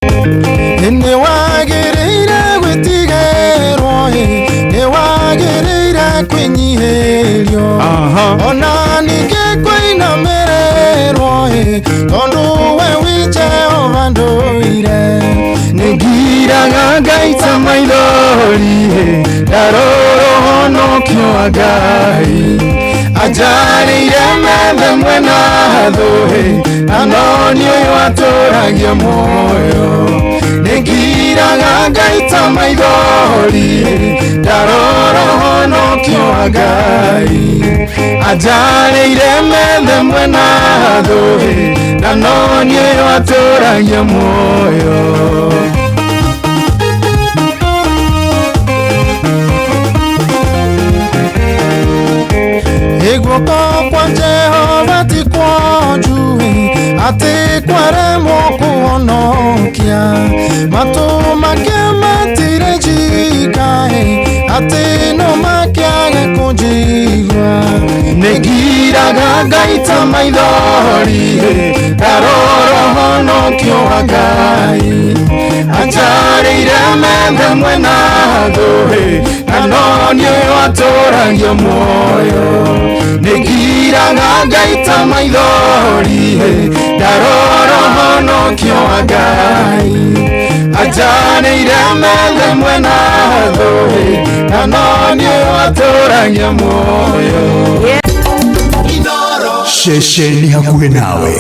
Nĩ wagĩrĩire gwĩtigĩrwo, nĩ wagĩrĩire kwĩnyihĩrio, ona ningĩ kũinamĩrĩrwo, tondũ we wĩ Jehova ndũire. Nĩngiraga ngaita maithori ndarora ũhonokio wa Ngai anjarĩire methe mwena thũĩ na no nĩ ũyũ atũragia muoyo. Nĩngiraga ngaita maithori ndarora ũhonokio wa Ngai anjarĩire methe mwena thũĩ na no nĩ ũyũ atũragia muoyo. Guoko kwa Jehova ti kwonju atĩ kwaremwo kũhonokia, matũ make matirĩ njika atĩ no makĩage kũnjigua. Nĩngiraga ngaita maithori ndarora ũhonokio wa Ngai anjarĩire methe mwena thũĩ na no nĩ ũyũ atũragia muoyo. Nĩngiraga ngaita maithori ndarora ũhonokio wa Ngai anjarĩire methe mwena thũĩ na no nĩ ũyũ atũragia muoyo. Ceceni hakuhĩ nawe.